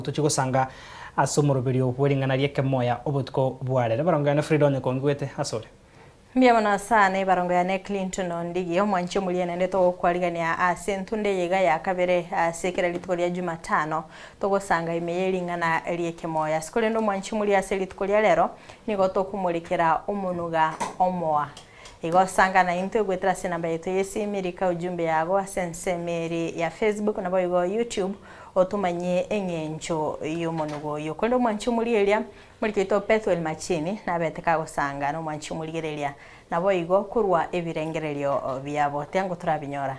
Tochie gosanga ase omoroberio bw'ering'ana ri'ekemoya obotuko bwa rero. Ebarongo yane Frida onye kongigwete ase ore. Mbuya mono sana ebarongo yane Clinton Ondigi, omwanchi omoria naende togokwarigania ase entunda eye iga ya kabere ase kera rituko ria Jumatano togosanga ime ye ring'ana ri'ekemoyo. Ase korende omwanchi omoria ase rituko ria rero nigo tokomorekera omonuga omoa. Igo sanga naintwe goetera ase enamba yaito y'esimi, rika ujumbe yago ase ensemo eri ya Facebook naboigo YouTube otomanyie eng'encho y'omonuga oyio. Korende omwanchi omoria eria Morikeito Pethuel Machini nabete kagosanga nomwanchi omorigereria, naboigo korwa ebirengererio biabo. Tiango torabinyora.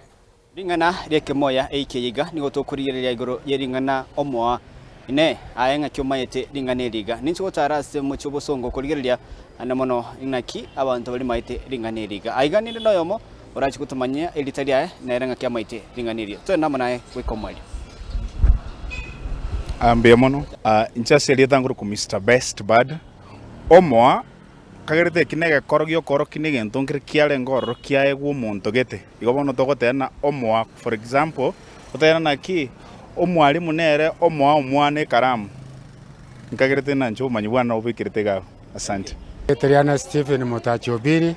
Ring'ana ri'ekemoya eike eye iga nigo tokorigereria igoro ye ring'ana omoa. Inee! Aye ng'aki omayete ring'ana eri iga? Ninche gotara ase omochie obosongo korigereria ande mono ing'aki abanto barimaete ring'ana eri iga. Aiga ninde noyomo orache gotomanyia erieta riaye, nere ng'aki amaete ring'ana erio. Togende amo naye goika omoerio. Mbuya mono. Inche ase erieta nkorokwa Mister Best Bud, omoa kagerete eki negekoro giokorokia negento nkere kiarenge ororo kiaegwa omonto gete. Igo bono togoteba ng'a omoa for example, totebe naki omwalimu nere omoa omwana ekaramu, nkagerete ng'a inche obomanyi bwane nabobekerete iga abwo. Asante. Erieta riane Stephen Motachi Obiri,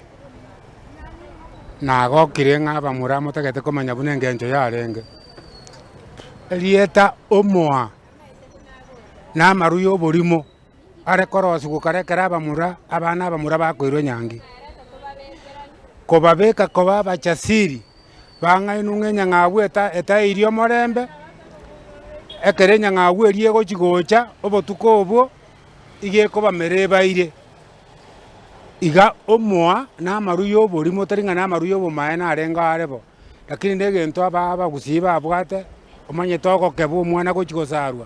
nagokire ng'a abamura motagete komanya buna engencho yarenge. Erieta omoa na amaru ya oborimo are korosigwa kare ekero abamura abana abamura bakoirwa enyangi. Kobabeka koba abachasiri bang'ainwe ng'a enyang'au eta etairie omorembe, ekero enyang'au eria egochi gocha obotuko obwo, iga ekobamera ebaire. Iga omoa na amaru ya oborimo tari ng'a na amaru ya obomaene arenge are bo. Lakini negento aba abagusii babwate, omanyete ogokebwa omwana gochia gosarwa,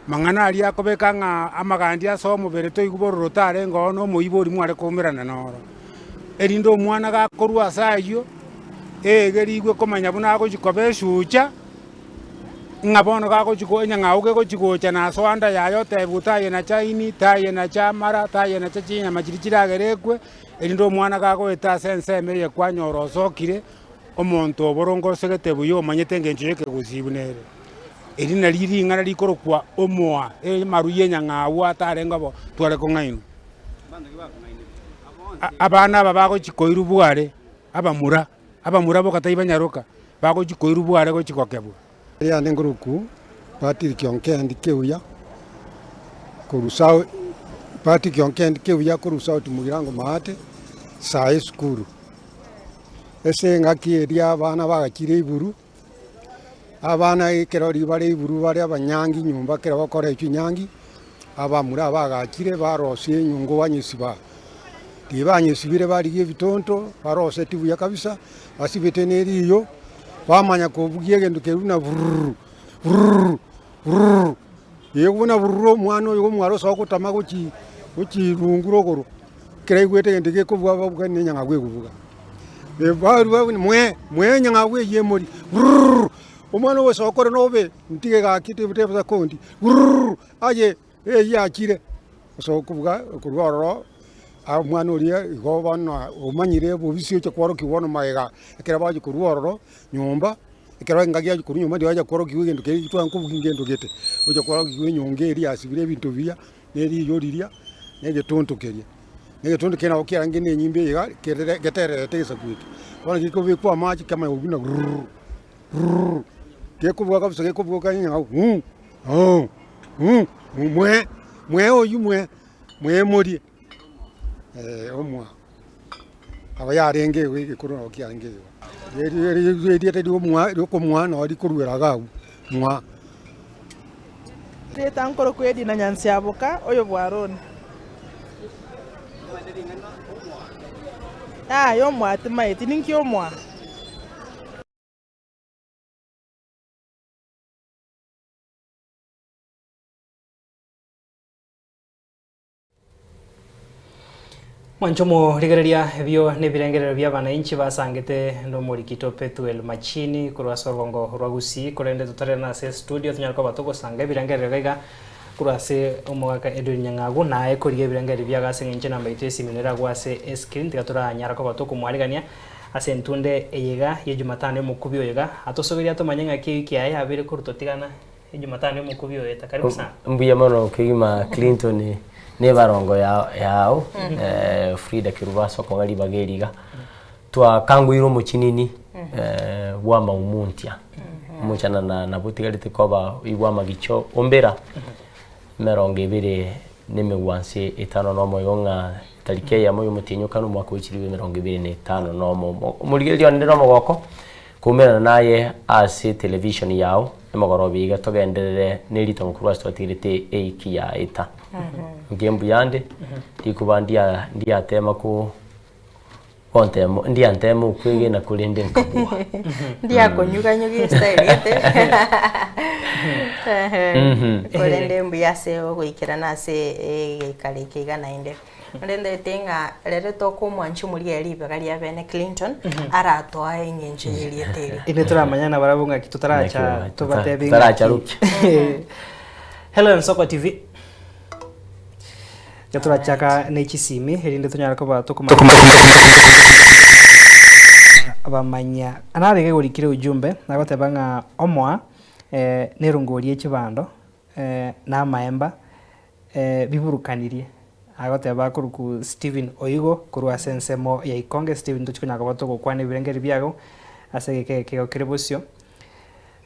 mang'ana aria akobeka ng'a amagandi ase omobere toigwe bororo tarenge oo na omoibori mware koumerana noro. Erinde omwana gakorwa ase ayio, eegerigwe komanya buna agochia koba esucha, ng'a bono gagochia ko enyang'au kegochia gocha nasoa anda yaye otebiwa tayenacha ini, tayenacha amara, tayenacha chinyama chiria chiragere ekwe. Erinde omwana gagoeta ase ensemo eye kwanyora osokire, omonto oboronge osegete buya omanyete engencho y'ekegusii buna ere. Eri nario ring'ana rikorokwa omoa, amaru y'enyang'au atarenge bo tware kong'ainwa. Abana aba bagochia koirwa bware, abamura, abamura boka tai banyaroka, bagochia koirwa bware gochia gokebwa. Riane nkoruku Patrick Onkendi Keuya korwa South Patrick Onkendi Keuya korwa South Mugirango Maate, Sae esukuru. Ase engaki eria abana bagachire iburu, abana ekero riria bare iburu bare abanyangi nyomba ekero bagokora chinyangi, abamura bagachire barosia enyongo banyesiba. Riria banyesibire barigia ebitonto, barosetie buya kabisa, basibete ne riyo, bamanya kobugia egento keria buna bururu, bururu, bururu. Eye buna bururu omwana oyo omware osoa gotama gochi gochi runguru rogoro, ekero aigwete egento gekobua babuga ne enyang'au egobuga. Barua mwee, mwee enyang'au eywo emori, bururu, omwana ogosoa kore nobe, ntige gaki tebesa kondi, bururu, aye. Eyio yachire ase okobuga korwa ororo, omwana oria igo bono omanyire obobisi ocha kworokigwa bono magega, ekero bagochia korwa ororo nyomba, ekero engaki yagochia korwa nyomba ndibacha kworokigwa egento keria tware kobugia ngento gete, ocha kworokigwa enyongo eria yasibire ebinto buya, na eriyo riria, na egetonto keria. Na egetonto keria nabo kiarenge na enyimbo eye iga, kerere getererete egesaku eke. Bono gekobekwa amache kiamanya kobuna rurr rurr, gekobuga kabisa gekobuga okanyora ng'a huu huu. Mwe, mwe oyio mwe, mwemorie, omwa, abo yarenge igo egekoro nabo kiarenge igo. Erieta ria omwa riokomwa nabo rikoruera iga abwo, mwa. Erieta nkorokwa Edina Nyansiaboka, oyo bw'Aroni. Yaya omwa timaeti, ninki omwa? Mwanche omorigereria ebio nebirengerero bia abanainchi basangete nomorikito Pethuel Machini korwa ase orwongo rwa Gusii korende totarerana ase estudio tonyare koba togosanga ebirengerero iga iga korwa ase omogaka Edwin Nyang'agu naye korigia ebirengerero biago ase eng'encho enamba yaito y'esimi neragwe ase escreen tiga toranyara koba tokomwarigania ase entunde eye iga ye Jumatano y'omokubi oyo iga atosogerie atomanye ng'aki ewiki yaye yabeire korwa totigana. Ejumatano omokubi oeta. Karibu sana. Mbuya mono kegima Clinton na ebarongo yao Frida Kerubo ase okong'a ribaga eri iga. Twakangoire omochinini bwa amaumuntia, omochanana nabo otigarete koba oigwe amagicho ombera emerongo ebere na emegwanso etano na omo igo ng'a etariki eyemo ya omotienyi okane omwaka o chilifu emerongo ebere na etano na omo. Omorigereria one nere omogoko koumerana naye ase television yao emogoroba iga togenderere ne ritongo korwa ase twatigerete eiki yaeta. Inche mbuyande, rikuba ndia ndiatema ko. Gontema, ndiantema okwegena korende nkabua. Ndiakonyuganyugia estyle gete. Korende mbuya ase ogoikerana ase egeikaro eke iga naende. Onde ntaete ng'a rero tokomwancha omorigia ribaga ria bene Clinton, aratoe eng'encho ye erieta eri. Inde toramanya nabarabwo ng'aki totaracha Naki tobatebi ng'aki. totaracharukia. Hello Ensoko TV. Iga torachaka ne chisimi erinde tonyare koba tokomanya bamanya nare iga igorikire ujumbe nagoteba ng'a omoa nerongori ye chibando na amaemba biburukanirie agoteba akorokwa Stephen Oigo korwa ase ensemo ya Ikonge Stephen tochi konya koba togokwana ebirengeri biago ase egeka eke igo kere bosio.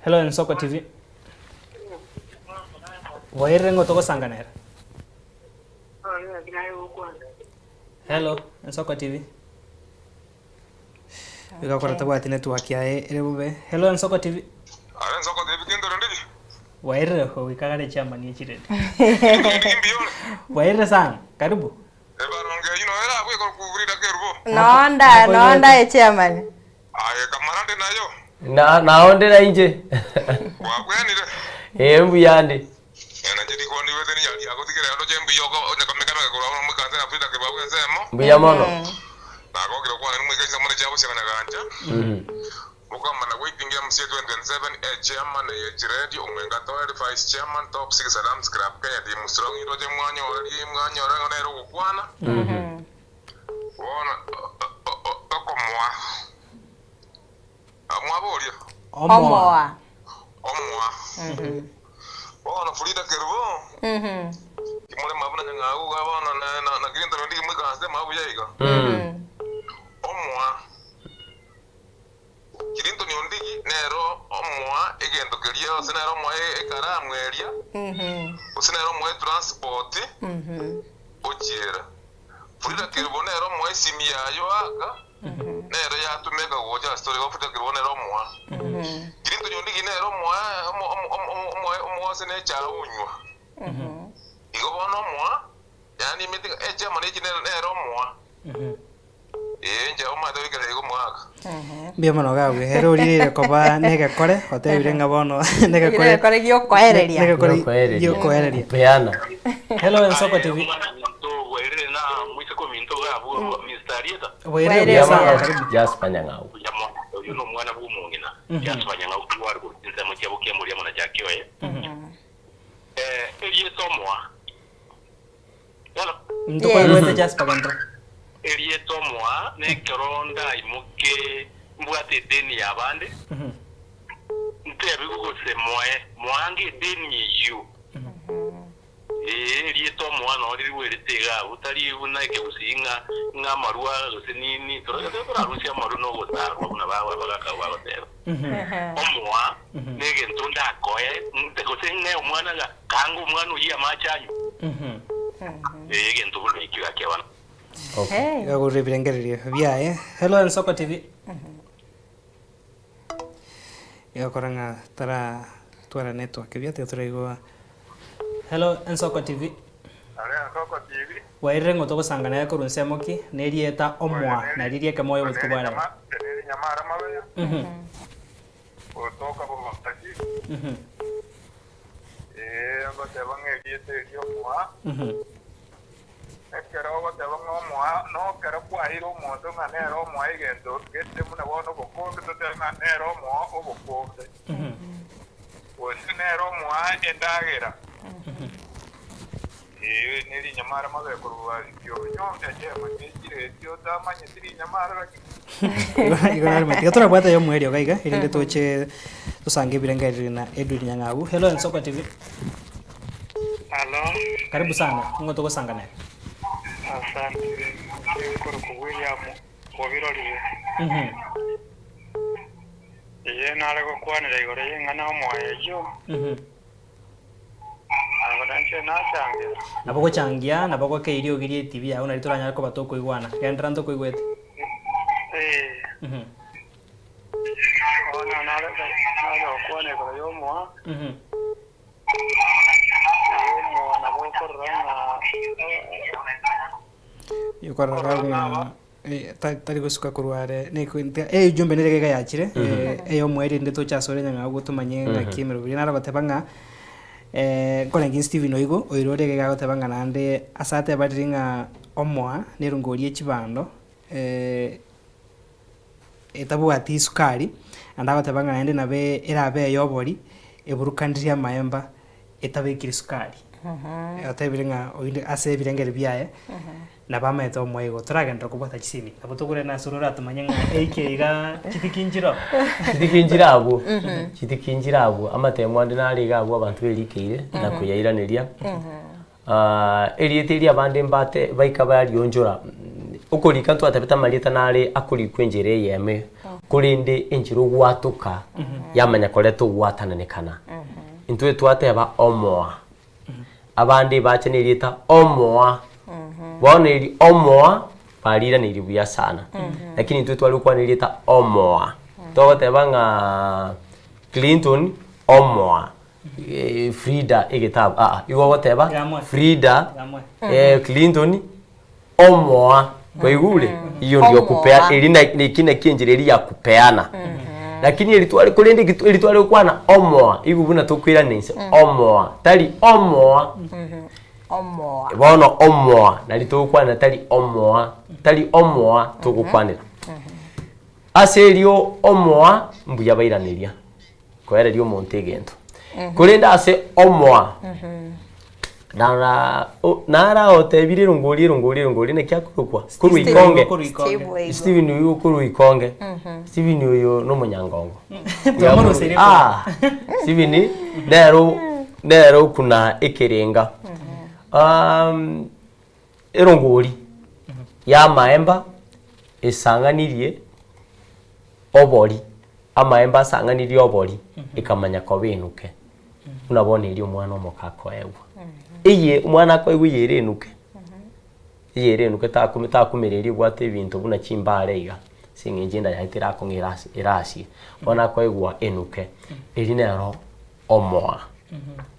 Hello Ensoko TV. Bwairire ng'o togosanga nere? Hello, Ensoko TV. Iga okora tabwati network yaye ere bobe. Hello Ensoko TV. Are Ensoko TV kende ore ndiri? Bwairire goika gare chairman ye chiredi. Bwairire sana. Karibu. Ebaronge eyio noyo erabwe korwa Kerubo. Nonda, nonda echairman. Aye kamara nde nayo. Na nao nde na inche. Kwabwenire? Ee mbuya nde. Na inche tikwanigwete ninyari yagotigera ndoche mbuya oko onye komeka-meka korwa bono moikanse na Frida Kebabu ensemo. Mbuya mono. Nagokire gokwana inwe moike chinsa mono chia gosiakana gancha. Mokamana goitingia MCA 2027 e chairman eye chiredio Omwenga Toel vice chairman top six Adams Club Kenya team strong indoche mwanyora ri mwanyora ng'a nere ogokwana. Bono okomoa. Mwaboria? Omoa. Omoa. Bono Frida Kerubo. Kimore mabu na nyang'au iga bono na Clinton ndiki moikaranse mabu buya iga. Omoa. Clinton Ondigi nero omoa egento keria gose nere omoa ekaramu eria gose nere omoa etransport ochiera. Frida Kerubo nere omoa esimi yaye oaka nere yatumeka gocha ase tore igo Frida Kerubo nere omoa. Clinton Ondigi nere omoa omoa ase nechae onywa. Igo bono omoa yaani emete echama nechi nere omoa. Ee, inche omanyete goikera iga omwaka. Mbuya mono gabwe, ere orireire koba negekore, otebire ng'a bono negekore Egekore giokoereria. negekore Giokoereria. giokoereria. Peana. Hello Ensoko TV. Bwairire na moiseke ominto iga abwo Mister Arieta. Bwairire Bwairire buya sana, Mbuya mono karibu. Jasper Nyang'au. Buya mono. Oyio nomwana bw'omong'ina Jasper Nyang'au tware korwa chinsemo chia Bokiamori amo na Jakioye. Erieta omoa. Bono. Ntokoigwete Jasper Gento. Erieta omoa nekero ndaimoke mbwate edeni y'abande, ntebigwe gose moe, moange edeni eyio. Ee, erieta omoa noo ririgwerete iga abwo, tari buna ekegusii ng'a ng'a amarwa gose nini, torarusie amarwa na ogosarwa buna abagaka abwo bagoteba. Omoa negento ndakoe, gose ng'e omwana ng'a kaanga omwana oyio amache anywe. Ee, egento buna ekio gaki abana. Hey. Gagorire ebirengererio biaye. Hello Ensoko TV. Egakora ng'a tara twara network ebuya tiga toraigwa. Hello Ensoko TV. Are Ensoko TV. Bwairire ng'o togosanga naye korwa ensemo ki? Nerieta omoa na riria ekemoyo obotuko bwa rero. Ere rinyama ara mabeya. Gotoka bobaki. Ee, ngoteba ng'a erieta erio omoa. Ekero ogoteba ng'a omoa, nokero kwaeire omonto ng'a nere omoa egento gete buna bono obokombe, totebe ng'a nere omoa obokombe. Gose nere omoa endagera. Ee, nerinyama ara mabe korwa kiominyo, echema nechire otamanyeti rinyama ara lakini. Igo narimo. Tiga torabwate yomoerio iga iga, erinde toche. Tosange ebirengererio na Edwin Nyang'au. Hello Ensoko TV. Halo. Karibu sana. Ning'o togosanga nere? Asante. Nkorokwa William Obirorire. Eye nare gokwanera igoro y'eng'ana omoyo eyio. Nabo nainche nachangera. Nabo gochangia, nabo gokeiria eriogi rie etibi yago nari toranyare koba tokoigwana. Genderera ntokoigwete. Ee. Bono nare nare gokwana igoro y'omoa. Omoa nabo okorora ng'a Okorora ng'a eh, ta- tari gosuka korwa are nekwente eh ujumbe nere iga yachire eh, eyomoerio rinde toche ase ore nyang'au igo tomanye ng'aki emerobio riria naro goteba ng'a nkorenge Stephen oigo oiro ore iga agoteba ng'a naende ase ateba riria ng'a omoa nerongori ye chibando etabwati sukari, naende agoteba ng'a naende nabe erabe eyobori, eburukanirie amaemba etabekiri sukari. Otebire ng'a oyio ase ebirengeri biaye, nabo amaete omoa igo. Toragenderera kobwata chisemi, nabo tokorenda ase ore oratomanye ng'a eike igaa chitiki nchiroo. Chitiki nchire abwo, chitiki nchire abwo, amatemo ande nare iga abwo abanto berikeire na koyairaneria. Erieta eri abande mbate baika barionchora, okorika ntwatebete amarieta nare akorikwa enchera eyemo, korende enchera ogwatoka yamanya koreta ogwatananekana. Intwe twateba omoa, abande bacha na erieta omoa, bono eri omoa bariraneirie buya sana, lakini intwe tware gokwana erieta omoa, togoteba ng'aa Clinton omoa. Frida egetabu aa igo ogoteba Frida Clinton omoa kwaigure iyo ndio kupea eri neki naki enchera eri ya kupeana lakini eri tware korende eki eri tware gokwana omoa igo buna tokoirana inse omoa tari omoa Omoa. Bono omoa nari togokwanera tari omoa tari omoa togokwanera ase erio omoa mbuya bairaneria. Koereria omonto egento. Korende ase omoa, nara o- naraotebire erongori erongori erongori naki akorokwa? Korwa Steve ikonge. Korwa ikonge. Steve Waigo. Stephen oyo korwa ikonge. Stephen oyo nomonyangongo. Twamoruseire Ah, Stephen nero nero okuna ekerenga. Erongori y'amaemba esang'anirie obori, amaemba asang'anirie obori, ekamanya koba enuke. Buna bono eria omwana omoke akoegwa. Eye omwana akoegwa eye ere enuke, eye ere enuke takume takumera eria ebwate ebinto buna chimbare iga, ase eng'encho enda yaye terakong'a erasi erasie. Bono akoegwa enuke, eria nero omoa.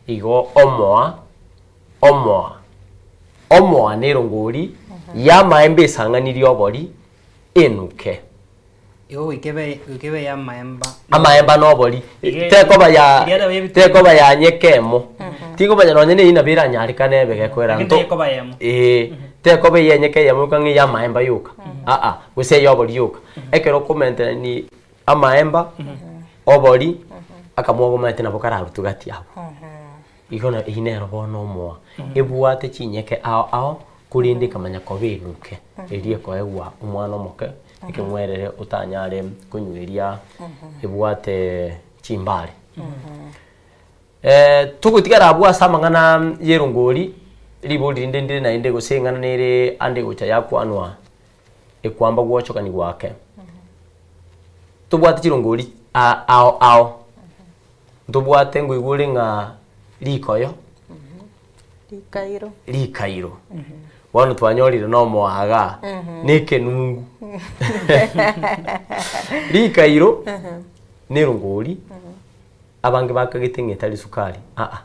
Igo omoa. Omoa, omoa nerongori y'amaemba esang'anirie obori enuke. Igo goika ebe goika ebe y'amaemba. Amaemba na obori, Iga tekoba ya eria nabo ebitungu. tekoba ya nyeka emo. Tingomanya nonye na eyio nabo eranyarekane ebe gekoera Lakini nto tekoba eyemo. eh, tekoba eye enyeka eyemo yoka ng'a ey'amaemba yoka, aa, gose ey'obori yoka. Ekero okomenterani amaemba, obori, akamwogo omanyete nabo kararutwe gati abwo. Igo na eyio nero bono omoa, ebwate chinyeke ao ao, korende ekamanya koba enuke, eria ekoegwa omwana omoke, ekeng'werere otanyare konywa eria ebwate chimbare. Togotigara abwo ase amang'ana ya erongori, ribori rinde ndire naende gose eng'ana nere ande egocha yakwanwa ekwamba gwochokani gwake. Tobwate chirongori a- ao ao. Ntobwate ngoigwa ore ng'a rikoyo, Rikairo. rikairo. Bono twanyorire na omoaga, na ekenungu. Rikairo, na erongori, abange bakagete ng'a etari sukari, aa,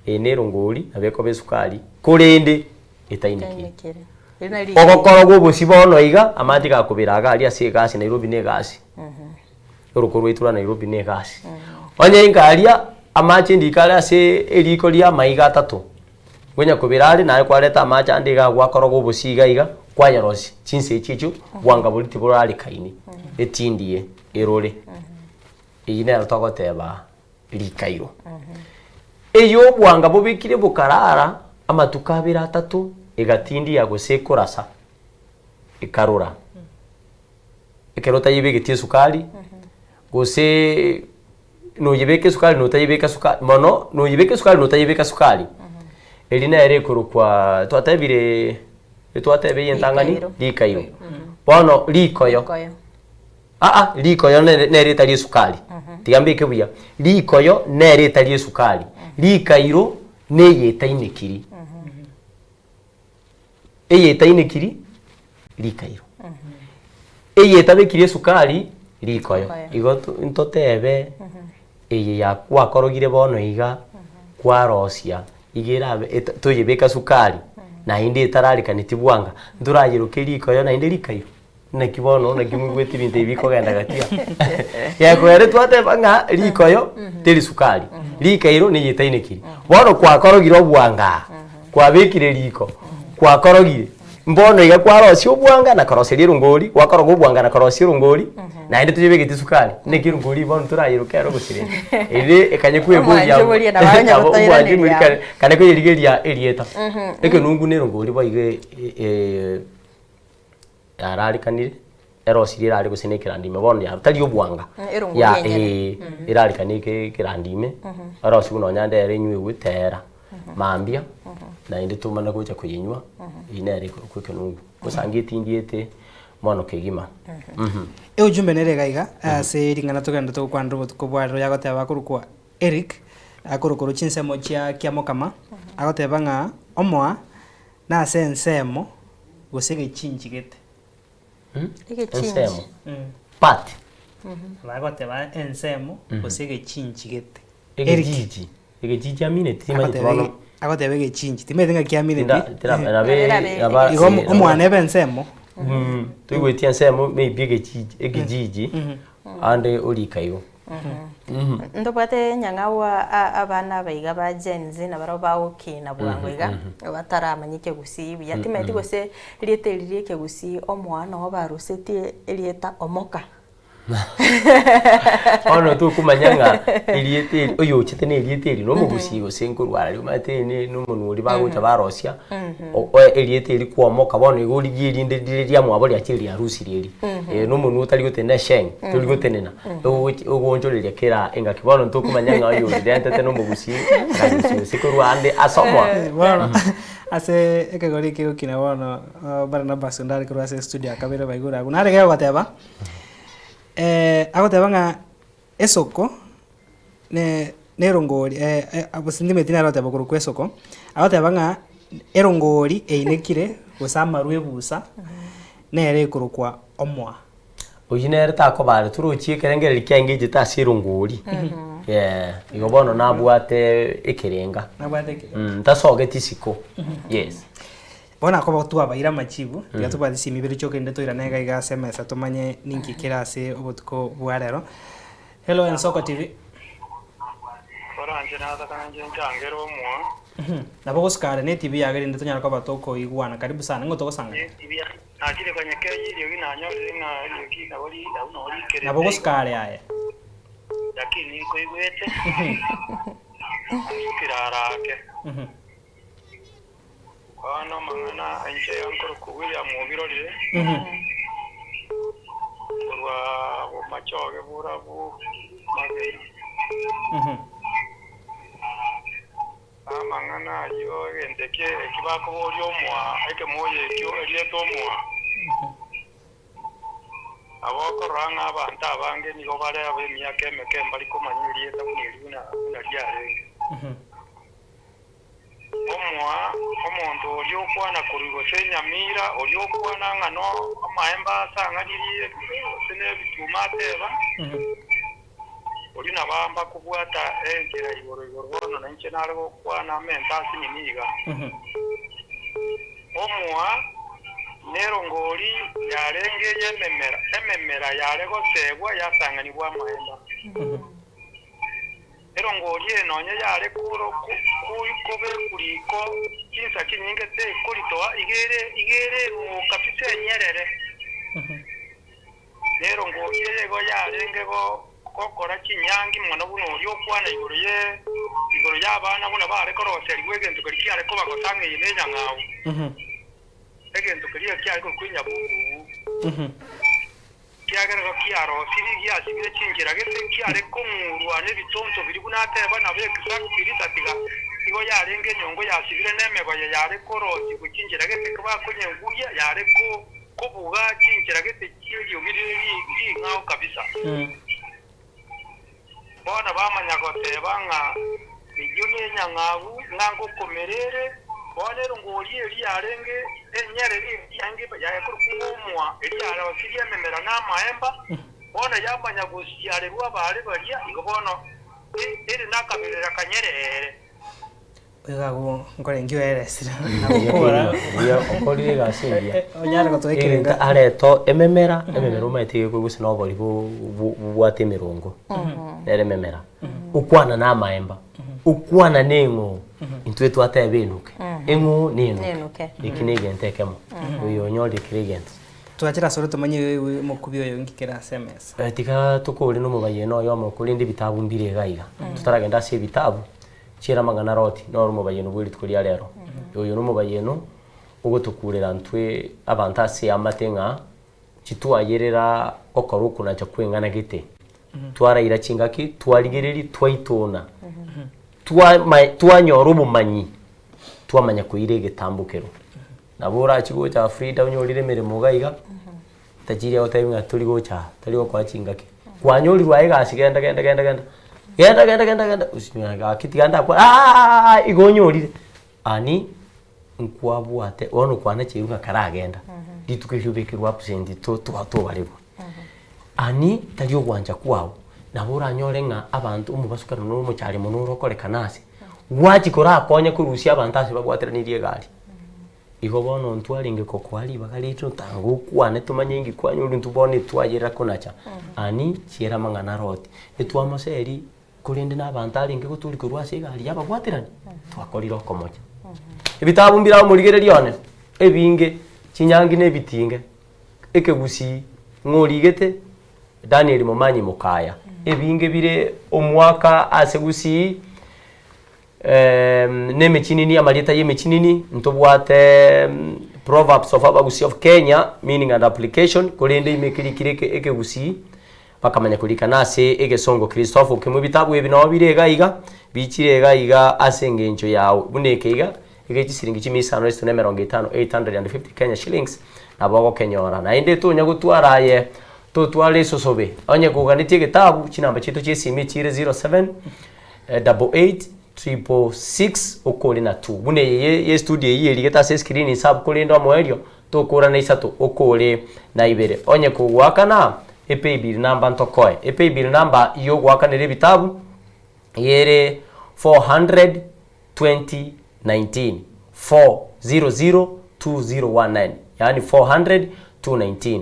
eye na erongori nabo ekoba esukari, korende etainekiri. Etainekiri. Eri nari rikairo. Ogokoroga obosie bono iga, amache gakobera iga aria ase egasi Nairobi na egasi. Oroko rwaito rwa Nairobi na egasi. Onye inka aria, amache ndika are ase eriko ria amaiga atato, ngonya kobera are naye kwareta amache ande iga gwakoroga obosie iga iga, kwayerosia chinsa echio echio, bwanga boria tiborarekaini, etindie erore. Eyio nero togoteba rikairo. Eyio obwanga bobekire bokarara amatuko abere atato, egatindia gose ekorasa, ekarora. Ekero otayebegeti esukari, gose. Noyebeka esukari notayebeka sukari mono noyebeka esukari notayebeka sukari, eri nere ekorokwa twatebire etwateba eye entang'ani Rikairo. rikairo. Bono rikoyo Rikoyo. aa rikoyo nere nere etari esukari, tiga mbeke buya, rikoyo nere etari esukari, rikairo neye etainekiri. Eye etainekiri rikairo, eye etabekiri esukari rikoyo. Igo to ntotebe eye ya gwakorogire bono iga, kwarosia iga erabe eta toyebeka sukari, naende etararikaneti bwanga, ntorayeroke rikoyo naende rikairo. Naki bono naki moigwete ebinto ebi bikogenda gati aa. Gekoera twateba ng'a rikoyo teri sukari, rikairo nigo etainekiri. Bono kwakorogire obwanga aa, kwabekire riko, kwakorogire, mbono iga kwarosia obwanga na koroseria erongori, gwakoroga obwanga na korosia erongori, naende toyebegeti sukari, naki erongori bono torayeroke ero gose rende. Ere ekanye kweboria Omwancho boria nabo onye nabo omwancho gotoiraneria boria amo. kare kare koyerigeria erieta. Ekenungu na erongori boigo Yararikanire, erosirie erare gose na ekerandi ime bono yaro tari obwanga. Erongori Ya enyene. eh, erarikane eke ekerandi ime, erosiwe nonya nde ere enywewe teera, mambia, naende tomana gocha koyenywa, eywo nere ekorokwa ekenungu. Gosangi etindi ete mono kegima. Eujumbe nere iga iga, ase ring'ana togende togokwanera obotuko bwa rero yagoteba akorokwa Eric, akorokwa chinsemo chia Kiamokama, agoteba ng'a omoa Nase ensemo, gose egechinchi gete. Egechinchi. Ensemo. Part. Bagoteba ensemo, gose egechinchi gete. Egechiji. Egechiji amineti timanyeti Agoteba bono. ege- agoteba egechinchi, timanyeti ng'aki amineti. Tinda- tira- nabe- Erabe naba- Igo eh, omwana ebe ensemo. Toigweti ensemo maybe egechiji ekijiji ande orika igo. Ntobwate nyang'au abana aba iga ba Gen Z nabarabwo bagokina bwango iga, bataramanya ekegusii buya. Timanyeti gose erieta eri ria ekegusii omoa noo barusetie erieta omoka. Bono tokomanya ng'a erieta eri oyochete na erieta eri na omogusii gose nkorwa arari omanyete eri na omonwa oria bagocha barosia erieta eri kwamoka bono igo origie erinde rire riamwabo riachire riarusirie eri. Na omonwa otari gotenena esheng tori gotenena ogochi ogoonchoreria kera engaki bono ntokomanya ng'a oyo orirentete na omogusii akarusia gose korwa ande ase omoa. Bono ase ekegori eke gokina bono Barnabas onde are korwa ase estudio akabere baigure abwo nare gogoteba. Agoteba ng'a esoko ne nerongori gose ndimeti nere ogoteba korwa kwa esoko, agoteba ng'a erongori einekire gose amarwa ebusa, nere ekorokwa omoa. Oyio nere takoba are torochie ekerengererio kiaengechete ase erongori, yeah, igo bono nabwate ekerenga. Nabwate ekerenga. Ntasogeti isiko, yes. Bono akoba twabaire amachibu, tiga tobwate chisemi ibere chiokende toirane iga iga ase emesa tomanye ninki kere ase obotuko bwa rero. Hello Ensoko TV. Koranche nataka inche nchangere omoa. Nabo ogosuka are ne TV yago erinde tonyare koba tokoigwana. Karibu sana, nigo togosanga? Nachire konya kenya eriogi nanyorire ng'a eriogi nabo ri abwo nabo rikerete Nabo ogosuka are aye. Lakini nkoigwete asukire arake. Bono amang'ana ainche nkorokwa William Obirorire, korwa Bomachoge Borabu Magena. Amang'ana ayio egento eke eki bakoboria omoa, ekemoyo ekio erieta omoa. Nabo okorora ng'a abanto abange nigo bare ab'emiaka emeke mbari komanya erieta buna eri buna buna riarenge. Omoa omonto oria okwana korwa gose enyamira, oria okwana ng'a namaemba asang'anirie gose nebituma ateba, oria nabo amba kobwata enchera igoro igoro bono nainche nare gokwana amente ase nini iga. Omoa nerongori yarenge y'ememera, ememera yare gosegwa yasang'anigwa amaemba. Erongori eye nonya yare kobekwa riko chinsa chinyinge tekoritoa, iga ere iga ere eng'oka kabisa enyerere. Na erongori eye igo yarenge gokora chinyangi mono buna oria okwana igoro ye igoro y'abana buna bare koroserigwa egento keria kiare kobagosa ng'a eye nenyang'au. Egento keria kiare korokwa enyabububu. Ekiagera igo kiarosirie, giasibire chinchera gete, kiare kong'urwa nebitonto biria buna ateba, nabo exactly tatiga igo yarenge enyongo yasibire nemegoye yare korosigwa chinchera gete bakonyenguria yare kobuga chinchera gete chieriogi rire ring'ao kabisa. Bono bamanya goteba ng'a eyio nenyang'au, ng'a ngokomera ere. Bono erongori eria yarenge enyerere eria yarenge yakorokwa ng'omoa, eria yarosirie ememera na amaemba, bono yamanya gosiarerwa abaare baria, igo bono ere nakaberera kanyerere. Iga agwo nkorenge oeresire na gokora. Buya okorire egasi engiya. Onyare gotoa ekerengo. Egento areto ememera, ememera omanyete iga ekogwa gose na obori bobwate emerongo, nere ememera. Okwana na amaemba, okwana na eng'oo, intwe twateba enuke, eng'oo na enuke. Enuke. Eki na egento ekemo, oyo onyorire kera egento. Twachire asore tomanye omokubi oyo inki kere ase emesa. Tiga tokore na omobayeno oyomo korende ebitabu mbire iga iga, totaragenda ase ebitabu. Chiera amang'ana Loti, noro omobayeno bwe rituko ria rero. Oyo nomobayeno ogotokurera ntwe abanto ase eamate ng'a titwayerera gokora okonacha kw'eng'ana gete. Twaraira chingaki, twarigereria, twaitona, twama twanyora obomanyi, twamanya koira egetambokero. Nabo orachie gocha Frida onyorire emeremo iga iga, Tachiri agotebi ng'a tori gocha aa, tari gokoa chingaki. Kwanyorirwe aye egasi genda genda genda genda, genda genda genda genda osinyora gaki tiga ndakwane aaaaaa igo onyorire, ani nkwabwate bono kwanacheirwe ng'a karagenda, rituko erio obekerwe absent to to tobarerwa. Ani tari ogwancha kwago, nabo oranyore ng'a abanto omobasukano na omochare mono orokorekana ase, gwachia korakonye korusia abanto ase babwateranirie egari. Igo bono ntwarenge kokoa ribaga riaito tanga okwane tomanye inki kwanyorire intwe bono etwayerera konacha ani chiera amang'ana aroti. Etwamoseria korende na abanto arenge gotoria korwa ase egari yababwaterani twakorire okomocha. Ebitabu mbire amo morigereria one ebinge chinyangi na ebitinge ekegusii ng'a origete Daniel Momanyi Mokaya ebinge bire omwaka ase gusii. Na emechinini, amarieta y'emechinini, ntobwate Proverbs of Abagusii of Kenya, meaning and application, korende ime kerikire eke ekegusii, bakamanya korika na ase egesongo Christopher Okemwa ebitabu ebi nabo bire iga iga, bichire iga iga ase engencho yao, buna eke iga, ege chisiringi chimia isano isatu na emerongo etano, 850 Kenya shillings, nabo ogokenyora. Naende tonya gotwara aye, totwara esosobe, onye koganetie egetabu, chinamba chiaito chia esimi echire 07. Double eight, triple six, okore na two. Buna eye ye ye studio eyio erigete ase escreen inse abwo korende omoerio tokora na isato okore na ibere. Onye kogoakana epaybill number ntokoe. Epaybill number yogoakanera ebitabu ere 400 20 19, 400 2019, yaani 400 219,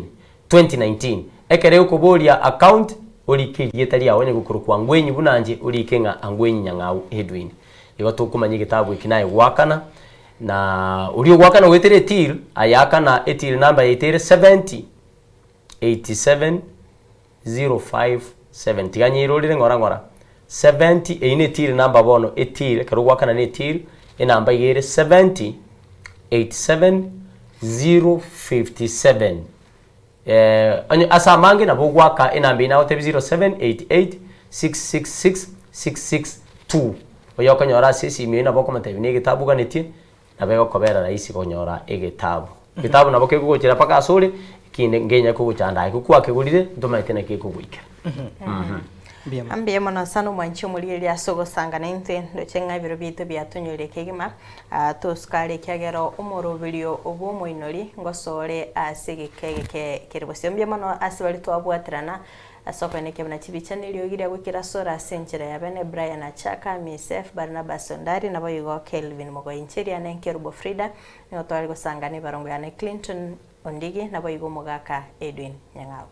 2019. Ekero egokoboria account, orike erieta riao onye gokorokwa Angwenyi buna inche, orike ng'a Angwenyi Nyang'au Edwin. Igo tokomanya egetabu eki naye goakana, na oria ogoakana goetera etill, aye akana etill number yaito ere 70 87 057 tiga nyeirorere ng'ora ng'ora 70 eyio ne till number bono etill ekero ogoakana ne till enamba iga ere 70 87 057 eh, onye ase amange nabo ogoaka enamba eyio nagotebia 0788 666 662 oyo okonyora ase esimi eyio nabo okomotebia na egetabu oganetie Nabo egokobera rahisi konyora egetabu. Egetabu nabo kegogochera mpaka asore, ekinde nkenyare kogochanda aye kwakegorire ntomaete naki ekogoikera. Mbuya mono sana omwanchi omorigereria ase ogosanga naintwe ndoche ng'a ebiro biaito biatonyorire kegima ah, tosuka are ekiagera omoroberio bw'omoinori ngosore ase egeka egeke kere bosio. Mbuya mono ase baria twabwaterana Ase okoenekia buna chibicha neriogi ria goikera asore ase enchera ya bene, Brian Achaka, Misef, Barnabas Ondari, naboigo Kelvin Mogoincheria ne Nkerubo Frida, nigo tware gosanga nebarongo yane Clinton Ondigi, naboigo omogaka Edwin Nyang'au.